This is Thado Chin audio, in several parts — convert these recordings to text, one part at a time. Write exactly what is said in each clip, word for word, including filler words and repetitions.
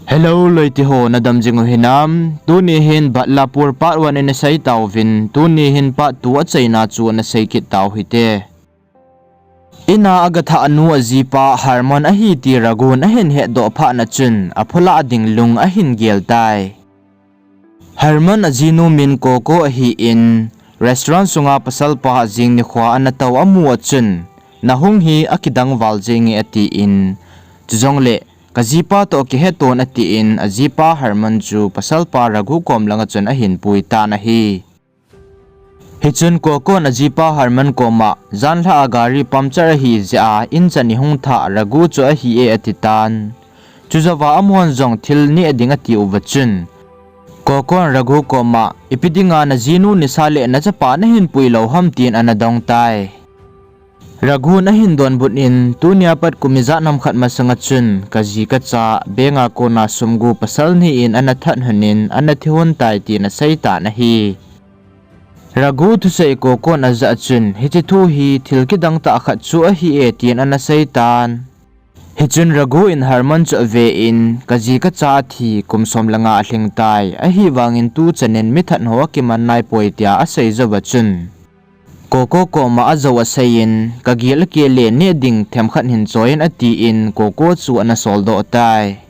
Hello, loite ho, nadam jing u hinam? Tuni hin Badlapur part one in isei tauvin, tuni hin part two achaina chu ana sei kit tau hite. Ina agathah nu ajipa Harmon ahi ti Ragun ahin hetdoh phat na chun, apholah ding lung ahin gel tai. Harmon ajinu min Koko ahin, restaurant sunga pasalpa ajing nikhoa ana tou amu a chun, nahung hi akidang val jenge atin, chujongle, kajipa toh kiheton atin, ajipa Harmon chu pasalpa Ragu kom langa chun ahin pui tan ahi. Hichun Kokon ajipa Harmon koma, janlhah a gari puncture ahi jeh a, in chan ihung thah Ragu chu ahi e atitan. Chujouva amahon jong thil neh ding ati uva chun, Kokon Ragu koma, ipi dinga najinu nisa le nachapa nahin pui lou ham tin ana dong tai. Ragun ahin donbut in, tunia pat kum ijat ham khat masanga chun, kaji kacha, bank a kona sum gu pasal ni in ana that lhon in, ana thi lhon tai tin asei tan ahi. Ragu thusei Kokon ajah chun, hiche thu hi thil kidang tah khat chu ahi e tin ana sei tan. Hichun Ragu in Harmon chu ave in, kaji kacha athi kum som le nga alhing tai, ahivangin tuchan in mithat ho akiman nai poi tia asei jouva chun, Koko koma ajou asei in, kagil akel le neh ding themkhat hin choi in atin, Koko chu ana soldoh tai.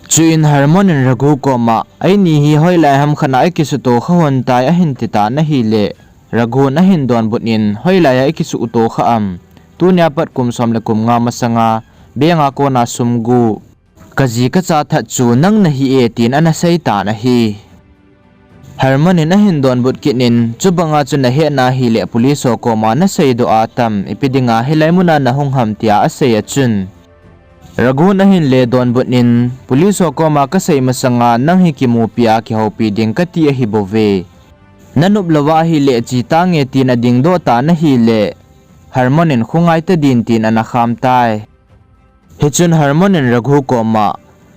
Chuin Harmon in Ragu koma, eini hi hoilai ham khat a ikisuhto kha lhon tai ahin ti tan ahile, Ragun ahin donbut in, hoilai a ikisuhto kha am? Tunia pat kum som le kum nga masanga, bank a kona sum gu, kaji kacha that chu nang nahi e tin ana sei tan ahi. Harmon in ahin donbut kit in, chubanga chu nahetna hile police ho koma naseidoh a tam, ipi dinga hilai muna nahung ham tia asei a chun, Ragun ahin le donbut in, police ho koma kasei masanga nang hi kimupi a kihoupi ding kati ahibouve. Nanop louva ahile che tange tin adingdoh tan ahile, Harmon in khongai tadin tin ana kham tai. Hichun Harmon in Ragu koma,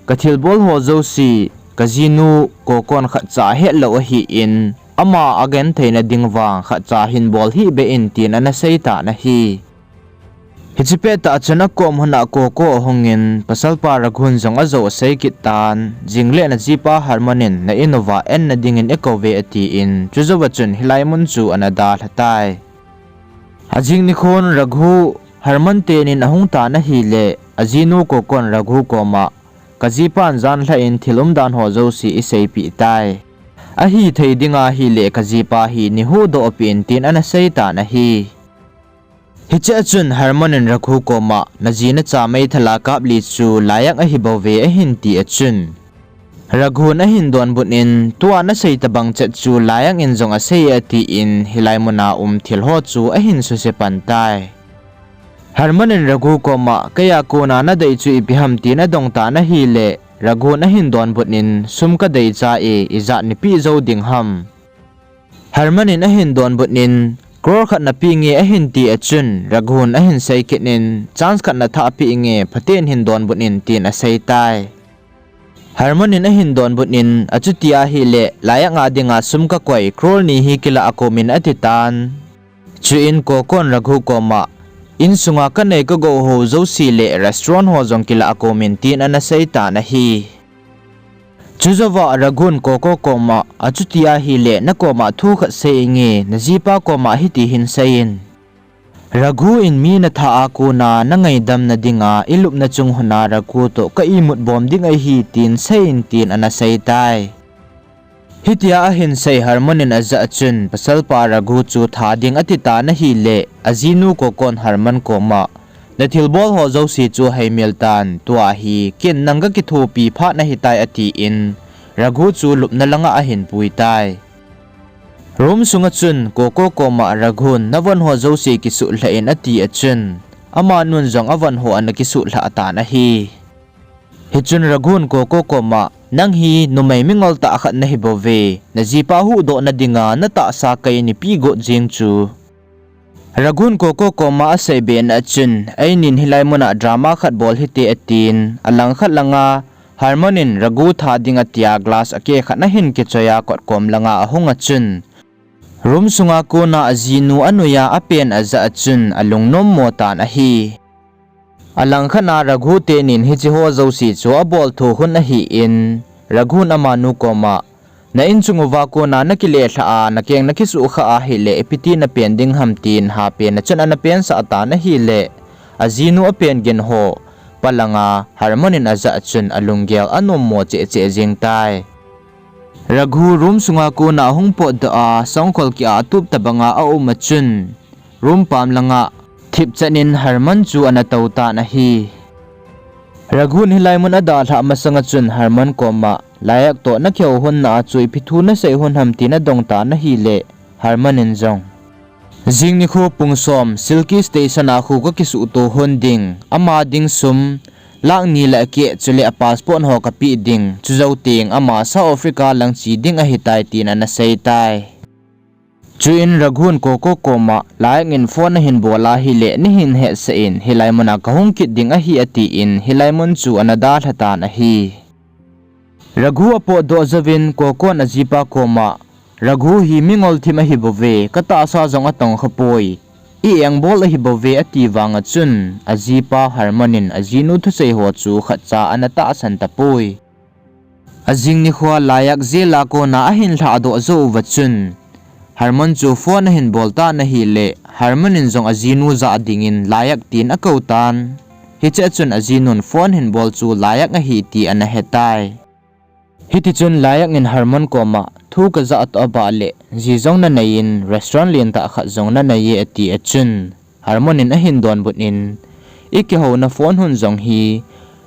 kathilbol ho jouse, kajinu Kokon khatcha ahetlou ahin, ama agentheina ding vang khatcha hin bol hih beh in tin ana sei tan ahi. Hiche pettah chun akom lhona Koko ahungin, pasalpa Ragun jong ajou asei kit tan, jingle najipa Harmon in na in uva enna dingin eikouve atin, chujouva chun hilai mun chu ana dalha tai. Ajing nikhon Ragu, Harmon tenin ahung tan ahile, ajinu Kokon Ragu koma, kajipan janlhah in thil umdan ho jouse eiseipeh tai. Ahithei dinga hile kajipa hi neihuhdoh peh in tin ana sei tan ahi. Hichea chun Harmon in Ragu koma, naji nacha meithal a kap li chu Layak ahibouve ahin ti a chun, Ragun ahin donbut in, tua nasei tobang chet chu Layak in jong asei e atin, hilai muna um thil ho chu ahin suse pan tai. Harmon in Ragu koma, keia kona nadei chu ipi ham tin adong tan ahile, Ragun ahin donbut in, sum kadei cha e, ijat neipeh jou ding ham? Harmon in ahin donbut in, crore khat napeh nge ahin ti a chun, Ragun ahin sei kit in, chance khat nathah peh nge, phaten hin donbut in tin asei tai. Harmon in ahin donbut in, achuti ahile, Layak a dinga sum kakoi, crore ni hi kilah a komin ati tan. Chuin Kokon Ragu koma, insunga kanei kagou ho jouse le restaurant ho jong kilah a komin tin ana sei tan ahi. Chujouva Ragun Koko koma, achuti ahile nakoma thu khat sei inge, najipa koma hiti hin sei in, Ragu in mi nathah a kona nangaidamna dinga ilupna chung lhona Ragu toh ka imut bom ding ahi tin sei in tin ana sei tai. Hitia ahin sei Harmon in ajah chun pasalpa Ragu chu tha ding ati tan ahile, ajinu Kokon Harmon koma, nathilbol ho jouse chu heimil tan, tua hi ken nang kakithopi phat nahitai atin, Ragu chu lupna langa ahin pui tai. Room sunga chun Koko koma Ragun, navon ho jouse kisuhlhah in ati a chun, amanun jong avon ho ana kisuhlhah tan ahi. Hichun Ragun Koko koma, nang hi numei mingol tah khat nahibouve, najipa huhdohna dinga natahsa kei neipeh got jeng chu. Ragun Koko koma asei bena chun, einin hilai muna drama khat bol hite atin, alangkhat langa, Harmon in Ragu tha ding atia glass akeh khat ahin kichoi a kotkom langa ahung a chun, room sunga kona ajinu anoiya apen ajah a chun alungnom mo tan ahi. Alangkhat a Raghu tenin hiche ho jouse chu abol tho hun ahin, Raghu in amanu koma, na inchung uva kona nakile lhah a, nakeng nakisuhkhah ahile, ipi ti napen ding ham tin hapen a chun ana pensah tan ahile, ajinu apen gin ho palanga Harman in ajah chun alunggel anommo cheh cheh jeng tai. Raghu room sunga kona ahung potdoh a, sangkhol keh a atup tabanga aum a chun, room pam langa thipchan in Harman chu ana tou tan ahi. Raghu in hilai mun adalhah masanga chun Harman koma, Layak toh nakihou hon na a chu ipi thu nasei hon ham tin adong tan ahile, Harman in jong, jing nikho pung som Silky Station a khu kakisuhto hon ding, ama ding sum lakh ni le akeh chule a passport ho kapeh ding, chujou teng ama South Africa lang che ding ahitai tin ana sei tai. Chuin Raghu in Koko koma, Layak in phone ahin bol ahile neihin hetsah in, hilai muna kahung kit ding ahi atin, hilai mun chu ana dalha tan ahi. Raghu apotdoh jouvin Koko in ajipa koma, Raghu hi mingol thim ahibouve, katahsa jong atongkhapoi, i-engbol ahibouve ati vanga chun, ajipa Harman in ajinu thusei ho chu khatcha ana tahsan tapoi. Ajing nikhoa Layak jail a kona ahin lhahdoh jou uva chun, Harman chu phone ahin bol tan ahile, Harman in jong ajinu jah dingin Layak tin akou tan. Hichea chun ajinun phone hin bol chu Layak ahi ti ana hetai. Hitichun Layak in Harman koma, thu kajah toh abah le, ji jong nanei in restaurant lentah khat jong nanei e ati a chun, Harman in ahin donbut in, ikihouna phone hun jong hi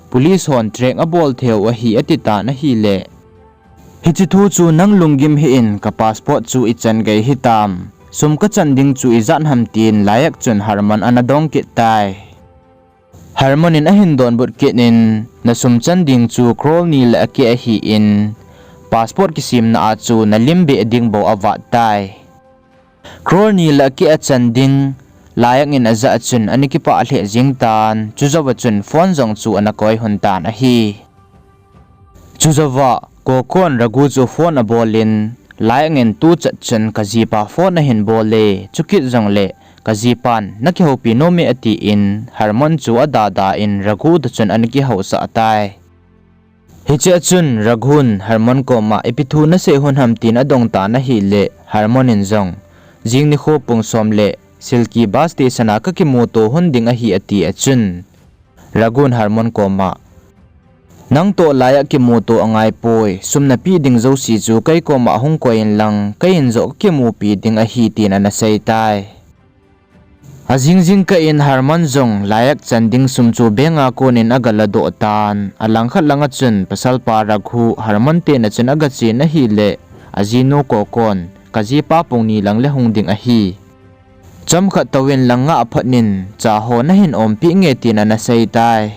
police hon track abol theiu ahi ati tan ahile, hiche thu chu nang lunggim hih in, ka passport chu ichan gei hitam, sum kachan ding chu ijat ham tin Layak chun Harman ana dong kit tai. Harman in ahin donbut kit in, nasum chan ding chu crore ni le akeh ahin, passport kisemna a chu nalim beh ding bou avat tai. Crore ni le akeh achan ding, Layak in ajah chun ana kipah lheh jeng tan, chujouva chun phone jong chu ana koi hon tan ahi. Chujouva, Kokon Raghu chu phone abol in, Layak in tuchat chun kajipa phone ahin bol e, chukit jongle, kajipan nakihoupi nom e atin, Harman chu adada in Raghu toh chun ana kihousah tai. Hichea chun Raghu in Harman koma ipi thu nasei hon ham tin adong tan ahile, Harman in jong, jing nikho pung som le Silky bus station a kakimuto hon ding ahi ati a chun, Raghu in Harman koma, nang toh Layak kimuto angai poi, sum napeh ding jouse chu kei koma hung koi inlang, kei in joh kakimupi ding ahi tin ana sei tai. Ajing jingkah in Harman jong Layak chan ding sum chu bank a konin aga ladoh tan, alangkhat langa chun pasalpa Raghu Harman tena chun aga chen ahile, ajinu Kokon, kajipa pung ni lang le hung ding ahi. Chomkhat touvin lang ngah phot in, cha ho nahin ompeh nge tin ana sei tai.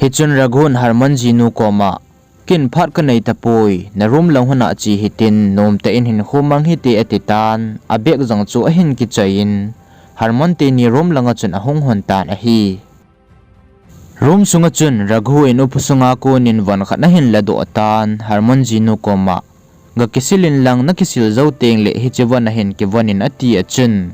Hichun Raghu in Harman jinu koma, ken phat kanei tapoi, na room lang hon a che hitin, nomtah in hinkho mang hite ati tan, a bag jong chu ahin kichoi in, Harman teni room langa chun ahung hon tan ahi. Room sunga chun Raghu in upa sunga konin von khat ahin ladoh tan, Harman jinu koma, ga kisil inlang nakisil jou tengle hiche von a hin kivon in ati a chun,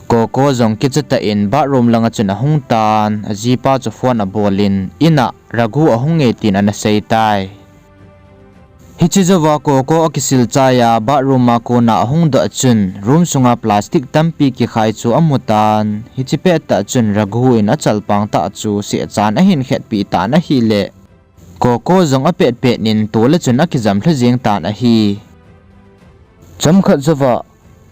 Koko jong kichatah in bathroom langa chun ahung tan, ajipa chu phone abol in, in a Raghu ahung e tin ana sei tai. Hiche jouva Koko akisil chai a bathroom a kona ahung doh chun, room sunga plastic tampi kikhai chu amu tan, hiche pettah chun Raghu in achalpang tah chu sehchan ahin khetpeh tan ahile, Koko jong apetpet in tol a chun akijam lha jeng tan ahi. Chomkhat jouva,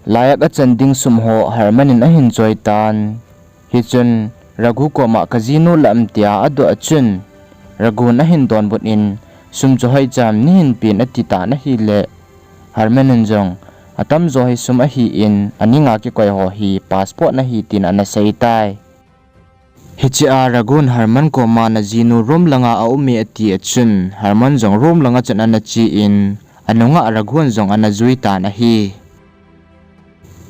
Layak achan ding sum ho Harman in ahin choi tan. Hichun, Raghu koma kajinu lam tia adoh a chun, Raghu in ahin donbut in, sum chu hoicham neihin pen ati tan ahile, Harman in jong, atamjo hi sum ahin, aninga kikoi ho hi passport ahi tin ana sei tai. Hichea Raghu in Harman koma najinu room langa aume ati a chun, Harman jong room langa chun ana chen, anunga Raghu in jong ana jui tan ahi.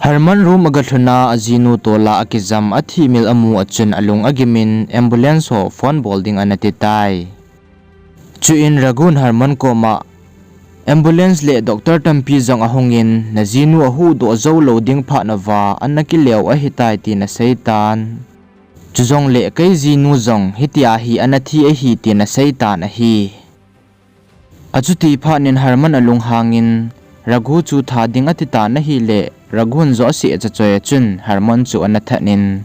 Harman room aga lhun a, ajinu tola akijam athimil amu a chun alung agim in ambulance ho phone bol ding ana ti tai. Chuin Raghu in Harman koma, ambulance le doctor tampi jong ahung in, najinu ahuhdoh jou lou ding phat nauva, ana kileo ahitai tin asei tan. Chujongle kei jinu jong hitia hi ana thi ahi tin asei tan ahi. Achuti phat in Harman alunghangin, Raghu chu tha ding ati tan ahile, Raghu in joh asei achachoi a chun Harman chu ana that in,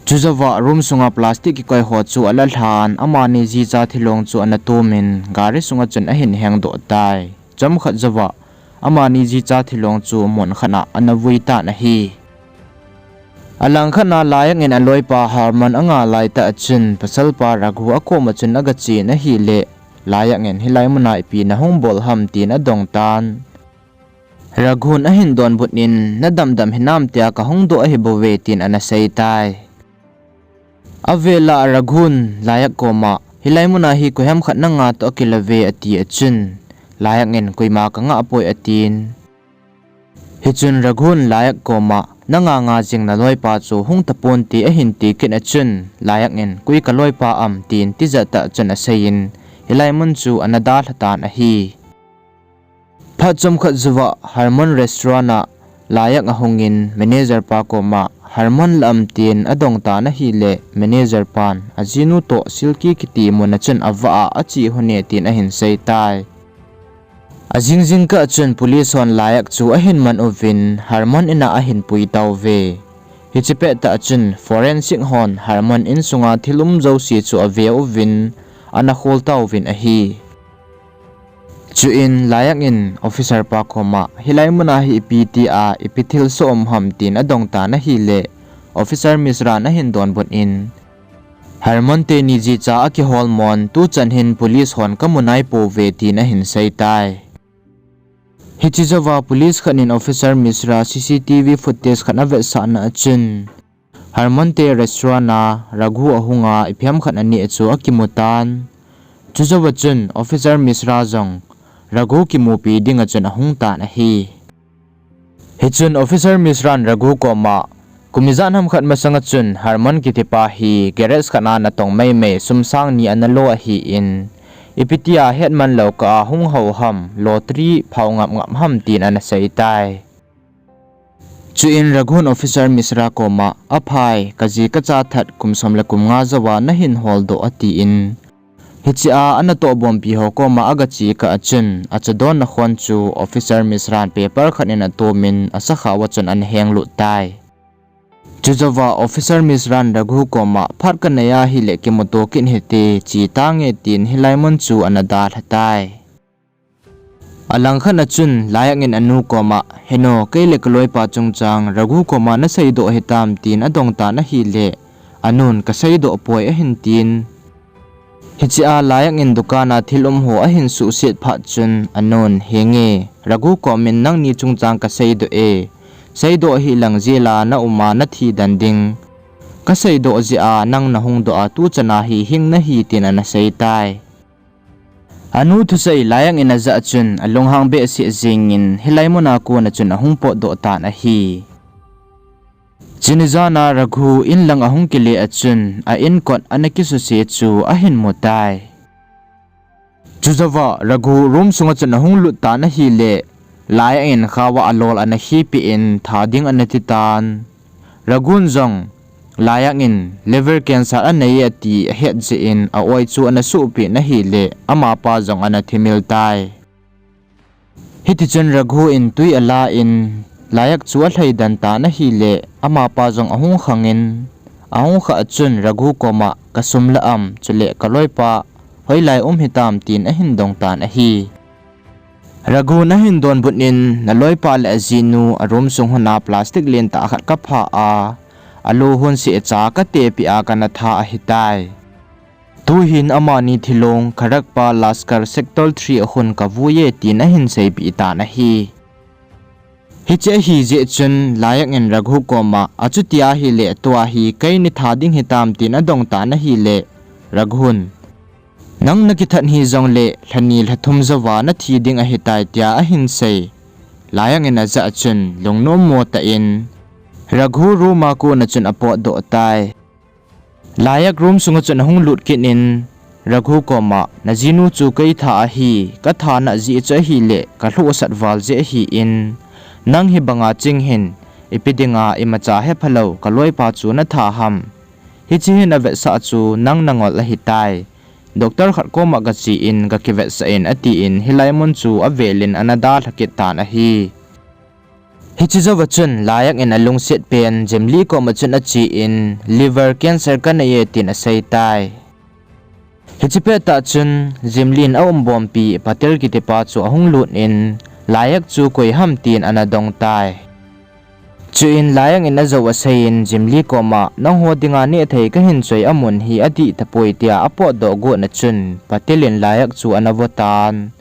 chujouva room sunga plastic kikoi ho chu ala lhan, amani jicha thilong chu ana tumin, gari sunga chun ahin hengdoh tai. Chomkhat jouva, amani jicha thilong chu mun khat a ana vui tan ahi. Alangkhat a Layak in aloipa Harman anga laitah a chun, pasalpa Raghu akoma chun agachen ahile, Layak in hilai muna ipi nahung bol ham tin adong tan. Raghu in ahin donbut in, nadamdam hinam tia kahung doh ahibouve tin ana sei tai. Avela Raghu in Layak koma, hilai muna hi koiham khat nanga toh akilove ati a chun, Layak in koima kangah poi atin. Hichun Raghu in Layak koma, nanga nga jing naloipa chu hung taponte ahin ti kit a chun, Layak in koi kaloipa am tin tijat tah chun aseiyin, hilai mun chu ana dalha tan ahi. Phat chomkhat jouva Harman restaurant a Layak ahungin manager pa koma, Harman la am tin adong tan ahile, manager pan ajinu toh Silky kiti muna chun avah a ache hon e tin ahin sei tai. Ajing jingkah chun police hon Layak chu ahin man uvin Harman in a ahin pui tauve. Hiche pettah chun forensic hon Harman insunga thil um jouse chu ave uvin ana khol tauvin ahi. Chuin Layak in officer pa koma, hilai muna hi ipi tia ipi thilsoh um ham tin adong tan ahile, officer Mishra in ahin donbut in, Harman teni jicha akihol mon, tuchan hin police hon kamu naipouve tin ahin sei tai. Hiche jouva police khat in officer Mishra C C T V footage khat avetsahna a chun, Harman te restaurant a Raghu ahunga ipi ham khat aneh chu akimu tan. Chujouva chun officer Mishra jong Raghu kimupi dinga chun ahung tan ahi. Hichun officer Mishra in Raghu koma, kum ijat ham khat masanga chun Harman kitipa hi garage khat a natong maimai sum sang ni ana lo ahin, ipi tia hetman lou kah a hung hou ham, lottery phao ngap ngap ham tin ana sei tai. Chuin Raghu in officer Mishra koma, aphai, kaji kacha that kum som le kum nga jouva nahin holdoh atin, hichea ana tohbompi ho koma agache kah a chun, achadonna khon chu officer Mishra in paper khat in atomin asakhao a chun ana henglut tai. Chujouva officer Mishra in Raghu koma, phat kanei ahile kimuto kit hite, che tange tin hilai mun chu ana dalha tai. Alangkhat a chun Layak in anu koma, henu, kei le kaloipa chungchang Raghu koma naseidoh hitam tin adong tan ahile, anun, kaseidoh poi ahin tin. Hichea Layak in dukan a thil um ho ahin suhset phat chun anun, henge, Raghu komin nangni chungchang kaseidoh e, seidoh hih lang jela na uma nathi den ding. Kaseidoh jeh a nang nahung doh a tuchan a hi hing nahi tin ana sei tai. Anu thusei Layak in ajah chun alunghang behseh jengin hilai muna kona chun ahung potdoh tan ahi. Chuni jan a Raghu in lang ahung kile a chun a in kot ana kisuse chu ahin mu tai. Chujouva Raghu room sunga chun ahung lut tan ahile, Layak in khao a alol ana khipeh in tha ding ana ti tan. Raghu in jong, Layak in liver cancer anei e ati ahet jeh in a-oi chu ana suhpeh in ahile, amapa jong ana thimil tai. Hitichun Raghu in twi ala in, Layak chu alhai den tan ahile, amapa jong ahung khangin, ahung khah a chun Raghu koma, kasum la am, chule kaloipa hoilai um hitam tin ahin dong tan ahi. Raghu in ahin donbut in, naloipa le ajinu a room sung hon a plastic lentah khat kapha a, alu hon seh cha katepeh a kana tha ahitai. Tuhin amani thilong Kharakpa Laskar Sector three a hon kavui e tin ahin seipeh tan ahi. Hiche ahi jeh chun Layak in Raghu koma, achuti ahile tua hi kei natha ding hitam tin adong tan ahile, Raghu in, nang nakithat hijongle lhani lhathum jouva nathi ding ahitai tia ahin sei. Layak in ajah chun lungnom mo tah in Raghu room a kona chun apotdoh tai. Layak room sunga chun ahung lut kit in, Raghu koma, najinu chu kei tha ahi, katha na jeh chu ahile kalhohsat val jeh ahin, nang hibanga ching hin, ipi dinga imacha hephalou kaloipa chu natha ham? Hiche hin avetsah chu nang nangol ahitai. Doctor khat koma kache in kakivetsah in atin hilai mun chu avelin ana dalha kit tan ahi. Hiche jouva chun Layak in alungset pen Jimli koma chun ache in liver cancer kanei e tin aseitai. Hiche pettah chun Jimli in aumbompi Patel kitipa chu ahung lut in Layak chu koi ham tin ana dongtai. Chuin Layak in ajou aseiyin Jimli koma nangho dinga nehthei kahin choi amun hi adih tapoi tia apotdoh gotna chun Patel in Layak chu ana votan.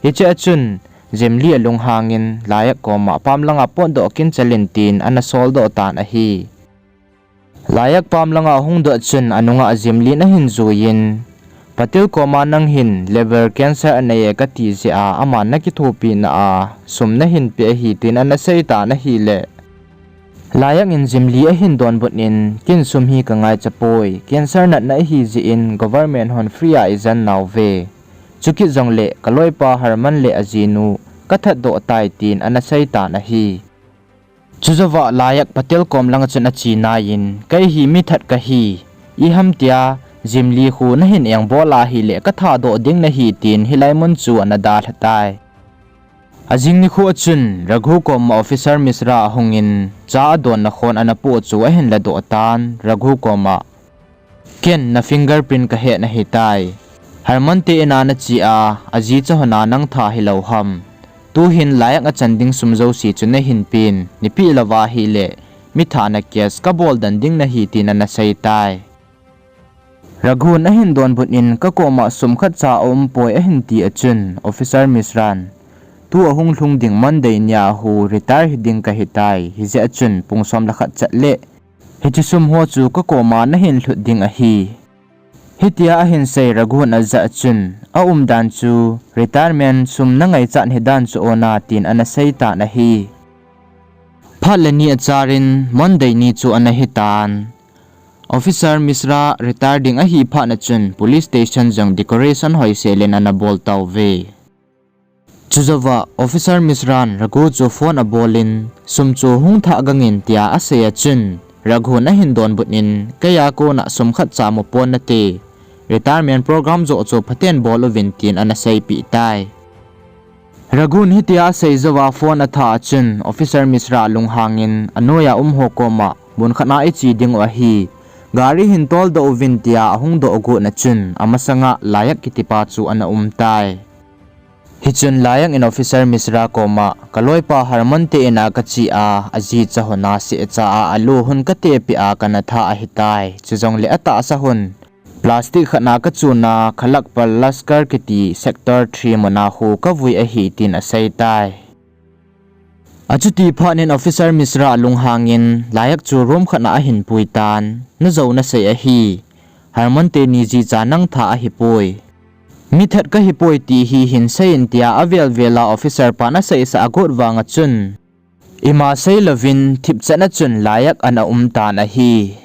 Hichea chun Jimli alunghangin Layak koma pam langa potdoh kin chalin tin ana soldoh tan ahi. Layak pam langa ahungdoh chun anunga Jimli in ahin juiyin, Patel koma nang hin liver cancer anei e kati jeh a aman nakithopina a sum nahin pe ahi tin ana seitan ahile, Layak in Jimli ahin donbut in ken sum hi kangaichapoi, cancer natna ahi jeh in government hon free a ijen nauve. Chukit jongle kaloipa Harman le ajinu kathatdoh tai tin ana seitan ahi. Chujouva Layak Patel kom langa chun ache naiyin, kei hi mithat kahi, iham tia Jimli khu nahin engbol ahile kathadoh ding nahi tin hilai mun chu ana dalha tai. Ajing nikho a chun Raghu koma Officer Mishra ahungin cha adonna khon ana poh chu ahin ladoh tan, Raghu koma, ken na fingerprint kahet nahitai. Harman te ina nache a, ajicha hona nang tha hilou ham. Tuhin Layak achan ding sum jouse chu nahin pen, neipeh louva ahile mithana case kabol den ding nahi tin ana seitai. Raghu in ahin donbut in kakoma sum khatcha aumpoi ahin tia chun Officer Mishra in, tu ahung lhung ding Monday nia hu retire hiding kahitai, hijeh a chun pung som le khat chat le hiche sum ho chu kakoma nahin lhut ding ahi. Hitia ahin sei Raghu in ajah chun, aumdan chu retirement sum nangaichat hidan chu ona tin ana seitan ahi. Phat le ni acharin Monday ni chu ana hitan. Officer Mishra retire ding ahi phatna chun police station jong decoration hoiselin ana bol tauve. Chujouva Officer Mishra in Raghu chu phone abolin, sum chu hung thah gangin tia asei a chun, Raghu in ahin donbut in, keia kona sum khatcha mupon nate, retirement program joh chu phaten bol uvin tin ana seipeh tai. Raghu in hitia asei jouva phone athah a chun Officer Mishra alunghangin anoiya umho koma, mun khatna iche dingu ahi, gari hin toldoh uvin tia ahung doh gotna chun amasanga Layak kitipa chu ana umtai. Hichun Layak in Officer Mishra koma, kaloipa Harman te ina kache a, ajicha hona sehcha a alu hon katepeh a kana tha ahitai, chujongle atahsa hon plastic khatna kachuna Khalakpal Laskar kiti sector three muna hu kavui ahi tin aseitai. Achuti phatnin Officer Mishra alunghangin Layak chu room khatna ahin puitan, najou nasei ahi, Harman teni jicha nang tha ahipoi. Mithat kahipoi ti hi hinsei in tia avel vela officer pan aseisah agot vanga chun, ima seilouvin thipchetna chun Layak ana umtan ahi.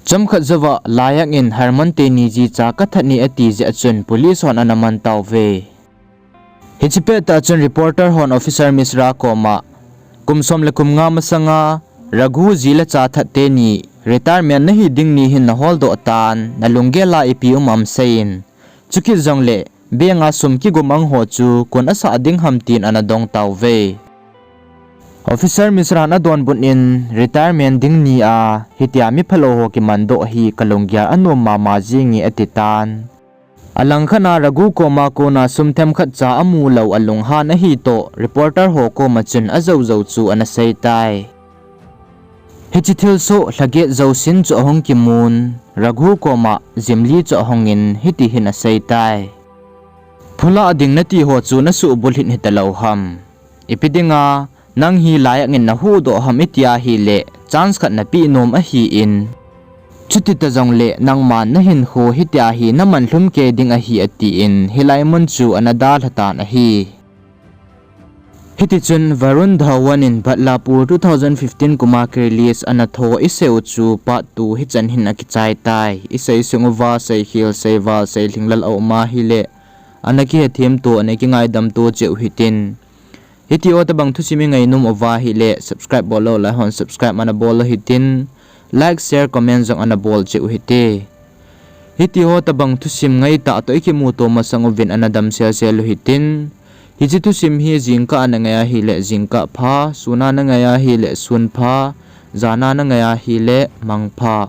Chomkhat jouva Layak in Harman teni jicha kathat ni ati jeh a chun police hon ana man tauve. Hiche pettah chun reporter hon Officer Mishra koma, kum som le kum nga masanga Raghu ji le cha that teni retirement nahi ding ni hin naholdoh tan, nalunggel a ipi um am seiyin. Chukit jongle bank a sum kigum angho chu koin asah ding ham tin ana dong tauve. Officer Mishra in adonbut in retirement ding ni a hitia miphalou ho kimandoh hi kalunggel anom mama jinge atitan. Alangkhat a Raghu koma kona sum themkhat cha amulou alunghan ahi toh reporter ho koma chun ajoujou chu ana seitai. Hiche thilsoh lhaget jousen chu ahung kimun, Raghu koma Jimli chu ahungin hitihin aseitai. Phulah ding natiho chu nasuhbulhit hitalou ham. Ipi dinga nang hi Layak in nahuhdoh ham itia ahile chance khat napeh nom ahin. Chuti tajongle nangman nahinkho hitia hi namanlhum kei ding ahi atin hilai mun chu ana dalhatan ahi. Hitichun Varun Dhawan in Badlapur two thousand fifteen kuma kirelease ana tho iseiu chu part two hichan hin akichaitai. Isei sung uva seikhel, seival, seilhinglel aum ahile ana kihethem to, ana kingaidam to cheh u hitin. Hiti ho tobang thusim ingainom uva ahile subscribe bollou lai hon subscribe ana bol u hitin. like, share, comment jong ana bol cheh u hite. Hitiho tobang thusim ngaitah toh ikimuto masang uvin ana damsel sel u hitin. Hiche thusim hi jingkah a nangai ahile jingkah pha, sun a nangai ahile sun pha, jan a nangai ahile mangpha.